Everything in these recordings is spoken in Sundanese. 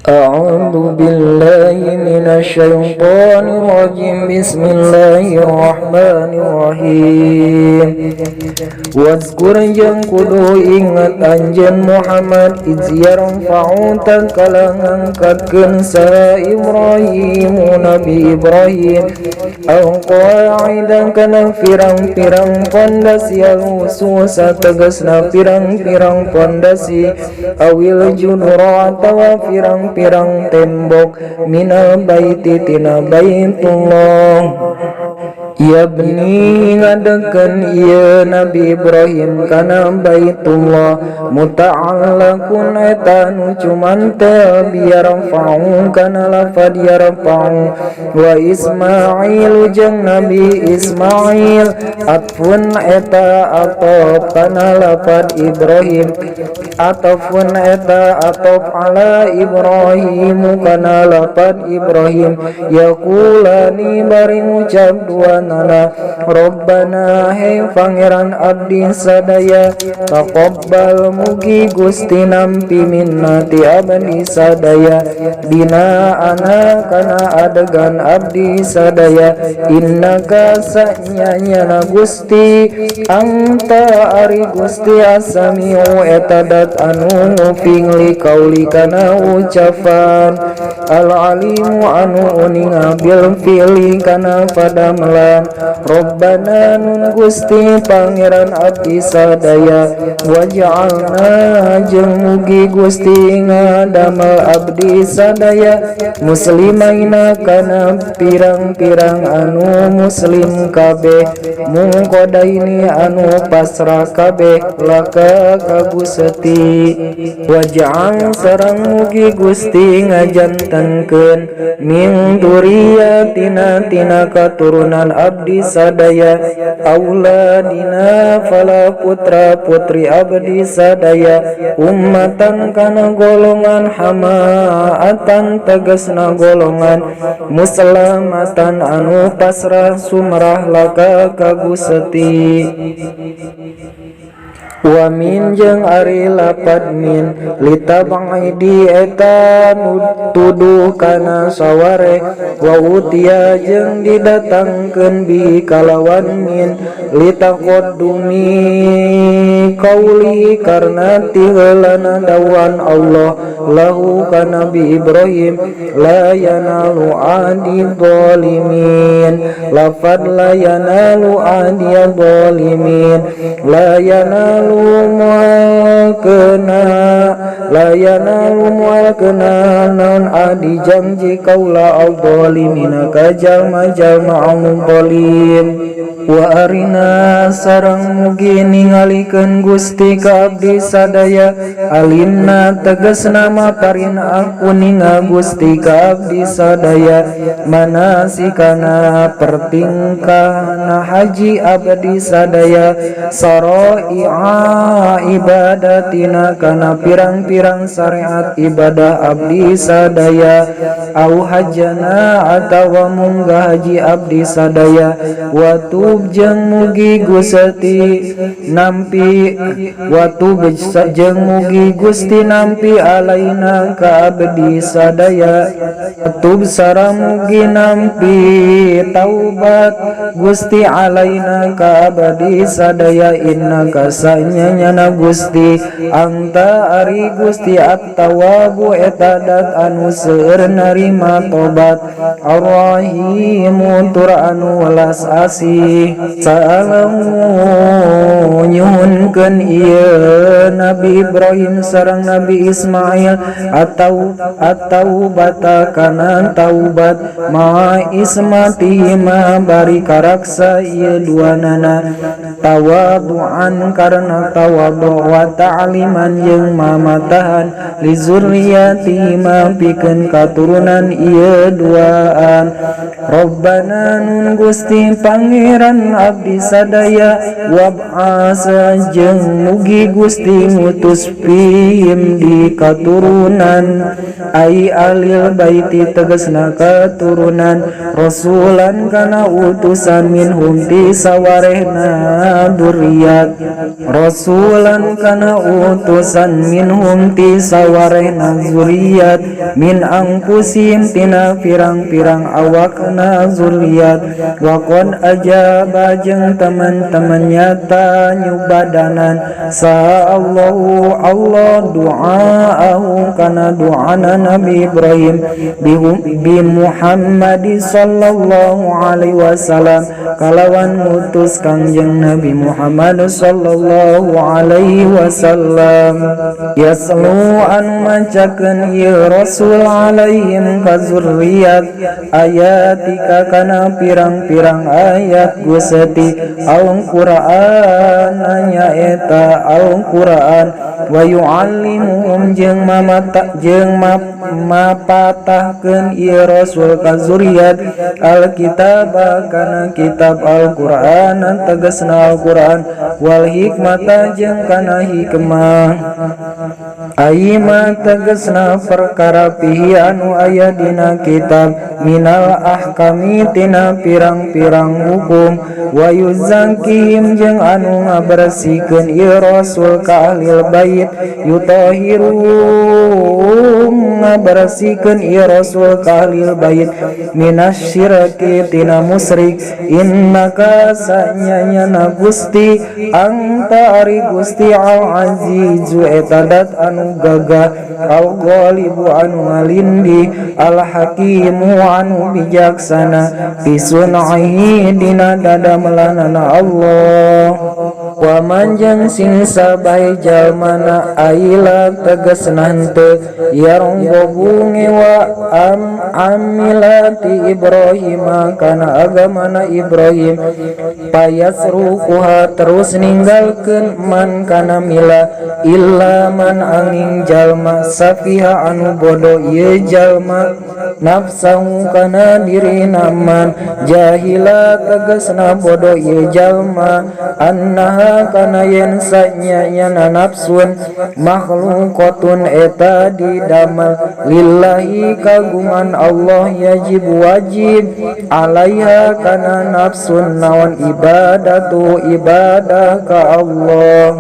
أعوذ بالله من الشيطان الرجيم. بسم الله الرحمن الرحيم. واذكر jeung kudu ingat anjeun Muhammad, إذ يرفع tatkala ngangkatkeun saha إبراهيم Nabi Ibrahim, القواعد kana pirang-pirang pondasi, الأسس tegasna pirang-pirang pondasi, أو الجدر atawa pirang-pirang tembok, من البيت tina Baitullah. يبنيه ngadegkeun ieu Nabi Ibrahim kana Baitullah. متعلق eta nu cumantel بيرفع kana lafad يرفع. وإسماعيل jeung Nabi Ismail, عطف eta atop kana lafad Ibrahim, عطف eta atop على إبراهيم kana lafad Ibrahim. يقولان bari ngucap dua nana, ربنا hei Pangeran abdi sadaya, تقبل mugi Gusti nampi, منا ti abdi sadaya, بناءنا kana adegan abdi sadaya, إنك sanyana Gusti, أنت ari Gusti, السميع eta dat anu nguping, للقول kana ucapan, العليم anu uninga, بالفعل kana padamelan. ربنا nun Gusti Pangeran abdi sadaya, واجعلنا jeung mugi Gusti ngadamel abdi sadaya, مسلمين kana pirang-pirang anu muslim kabeh, منقادين anu pasrah kabeh, لك ka Gusti. واجعل sareng mugi Gusti ngajantenkeun, من ذريتنا tina katurunan abdi sadaya, أولادنا fala putra putri abdi sadaya, أمة kana golongan, حماة tegasna golongan, مسلمة anu pasrah sumrah, لك ka Gusti. ومن jeung ari lapad من, للتبعيض eta tuduh kana saware. وأتي jeung didatangkeun, به kalawan من, لتقدم قوله karena tiheulana dawuhan Allah, له ka Nabi Ibrahim, لا ينال عهدي الظالمين. Lafad لا ينال عهدي الظالمين, لا ينال moal kena, لا ينال moal kena naon, عهدي janji kaula, الظالمين ka jalma-jalma anu zalim. وأرنا sareng mugi ningalikeun Gusti ka abdi sadaya, علمنا tegasna maparin aku ninga Gusti ka abdi sadaya, مناسكنا pertingkahna haji abdi sadaya, شرائع عبادتنا kana pirang-pirang syariat ibadah abdi sadaya, أو حجنا atawa munggah haji abdi sadaya. وتب jeung mugi Gusti nampi, وتب jeung mugi Gusti nampi, علينا ka abdi sadaya. وتب sareng mugi nampi taubat Gusti, علينا ka abdi sadaya, إنك sanyana Gusti, أنت ari Gusti, التواب eta dat anu seueur narima tobat, الرحيم tur anu welas asih. سأله nyuhunkeun ieu Nabi Ibrahim sareng Nabi Ismail, atau التوبة kana taubat, مع عصمتهما bari karaksa ieu duanana, تواضعا karena tawadu, وتعليما jeung mamatahan, لذريتهما pikeun katurunan ieu duaan. ربنا nun Gusti Pangeran. panggihan abdi sadaya. Wab'ats jeung mugi Gusti ngutus fihim di katurunan, ai ahlil baiti tegasna katurunan, rasulan kana utusan, minhum ti sawarehna dzurriyyat, rasulan kana utusan, minhum ti sawarehna zuriat, min anfusihim tina pirang-pirang awakna zuriat. Wa qad ajaba jeung teman-teman nyata nyubadanan sa Allahu Allah du'aahu kana du'ana Nabi Ibrahim bi Muhammad sallallahu alaihi wasallam kalawan ngutus Kangjeng Nabi Muhammad sallallahu alaihi wasallam. Yatlu anu macakeun ieu rasul alaihim ka zurriyat ayatika kana pirang-pirang ayat Gusti, Al-Qur'an nyaeta Al-Qur'an, wa yu'allimuhum jeung mamata jeung mapatahkeun ieu rasul ka zuriat alkitab kana kitab Al-Qur'an tegasna Al-Qur'an, wal hikmata jeung kana hikmah, ai ma tegasna perkara, fihi anu aya dina kitab, minal ahkami tina pirang-pirang hukum, wa yuzakkihim jeung anu ngabersihkeun ieu rasul ka ahlil bait, yutahhiruhum ngabersihkeun ieu rasul ka ahlil bait, minasyirki tina musyrik. Innaka sanyana Gusti, anta ari Gusti, al azizu eta dat anu gagah, al ghalibu anu ngalindi, al hakimu anu bijaksana, fi sun'ihi dina dadamelanana Allah. Wa man jeung sing sabae jalmana, aila tegasna henteu, yarghabu ngewa, am amilati Ibrahim kana agamana Ibrahim, payatrukuha terus ninggalkeun man kana mila, illa man anging jalma, safiha anu bodoh ieu jalma, nafsahu kana dirina man, jahila tegasna bodoh ieu jalma, annaha kana yen sanyana nafsun makhluqatun eta didamel, lillahi kagungan Allah, yajib wajib, alaiha kana nafsun naon ibadatu ibadah ka Allah.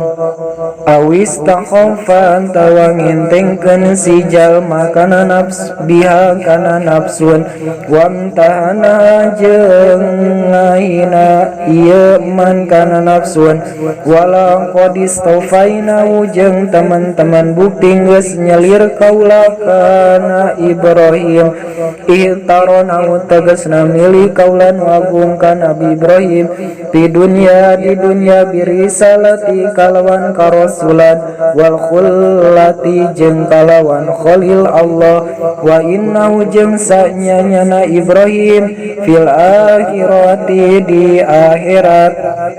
Awis takhafan tawa ngentengkeun si jalma kana nafs, biha kana nafsun, wamtahana jeung ngahina ieu man kana nafsun. Wala qad istafainahu jeung teman-teman bukti geus nyelir kaula kana Ibrahim, ihtaronahu tegasna milih kaula nu agung ka Nabi Ibrahim, di dunya di dunya, birisalati kalawan karasulan, wal khullati jeung kalawan khalil Allah. Wa innahu jeung sanyana Ibrahim fil akhirati di akhirat,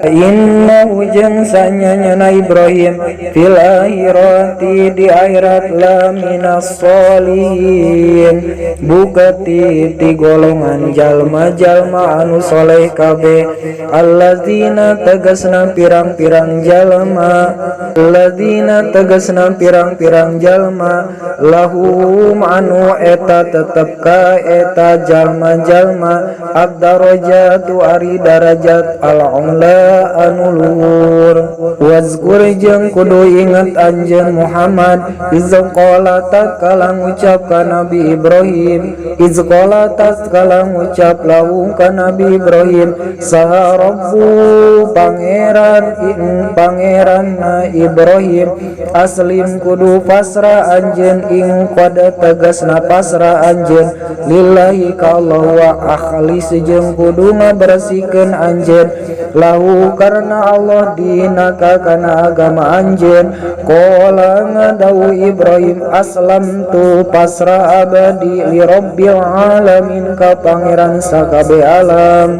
innahu jeung sanyana Ibrahim fil akhirati di akhirat, la minas solihin bukti ti golongan jalma-jalma anu soleh kabeh. Alladzina tegasna pirang-pirang jalma, alladzina tegasna pirang-pirang jalma, lahum anu eta tetep ka eta jalma-jalma, ad-darajatu ari darajat, al-ula anu luhur. Wazkur jeung kudu inget anjeun Muhammad, iz qala tatkala ngucap ka Nabi Ibrahim, iz qala tatkala ngucap, lahu ka Nabi Ibrahim saha Rabbu pangeran ing pangeran Ibrahim, aslim kudu pasrah anjeun, ing qad tegasna pasrah anjeun, lillahi ka Allah, wa akhlis jeung kudu ngabersihkeun anjeun, lahu karena Allah. Allah dinaka kana agama anjeun. Qala ngadawuh Ibrahim, aslamtu pasrah abdi, li rabbil alamin ka Pangeran sakabeh alam.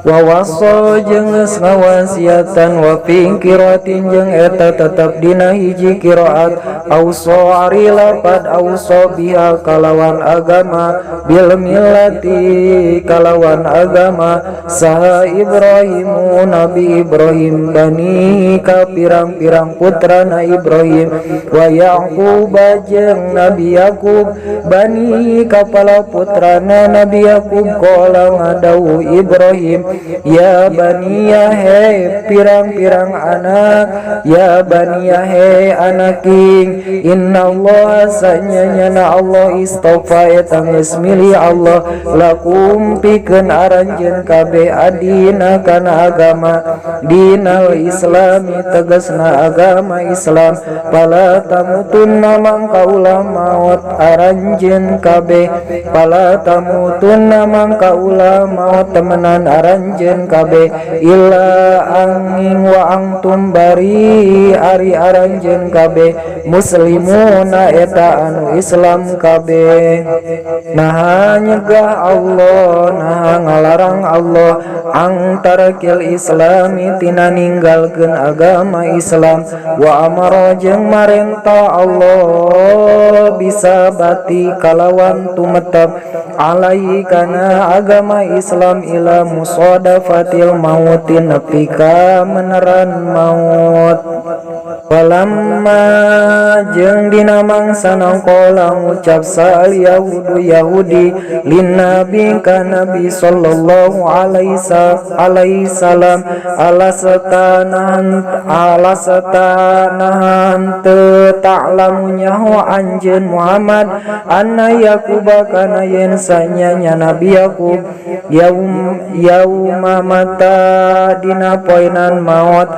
Wa wassa jeung geus ngawasiatan, wa fi qiraatin jeung eta tetep dina hiji qiraat, ausa ari lapad ausa, biha kalawan agama, bil millati kalawan agama, saha Ibrahimu Nabi Ibrahim, bani ka pirang-pirang putrana Ibrahim, wa Yaqub jeung Nabi Yakub, bani ka para putrana Nabi Yakub. Qala ngadawuh Ibrahim, ya baniya he pirang-pirang anak, ya baniya he anaking, innallaha sanyana Allah, istofa eta geus milih Allah, lakum pikeun aranjeun kabeh, adina kana agama, dinal islami tegasna agama Islam, fala tamutunna mangka ulah maot aranjeun kabeh, fala tamutunna mangka ulah maot temenan aranjeun kabeh, illa anging wa antum bari ari aranjeun kabeh, muslimuna eta anu Islam kabeh. Naha nyegah Allah, naha ngalarang Allah, an tarkil islami tina ninggalkeun agama Islam, wa amara jeung marentah Allah, bisabati kalawan tumetep, alaihi kana agama Islam, ila musadafatil mauti nepi ka meneran maut. Walamma jeung dina mangsana, qala ngucap saha al yahudu Yahudi, lin nabi ka Nabi sallallahu alaihi salam, alasta naha teu ta'lamu nyaho anjeun Muhammad, anna Yakuba kana yen sanyanya Nabi Yakub, yaum yauma mata dina poenan maot,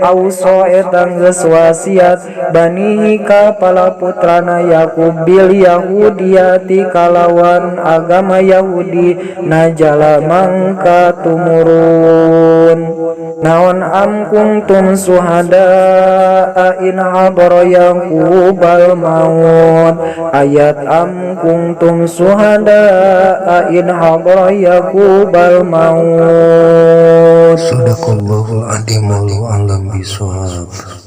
auso eta geus wasiat, banihi ka para putrana Yakub, bil yahudiyati kalawan agama Yahudi, najala mangka tumurun naon, am kuntum suhada idz hadara Yaqubal maut, ayat am kuntum suhada idz hadara Yaqubal maut. Sadaqallahul adzim, wallahu a'lam bishawab.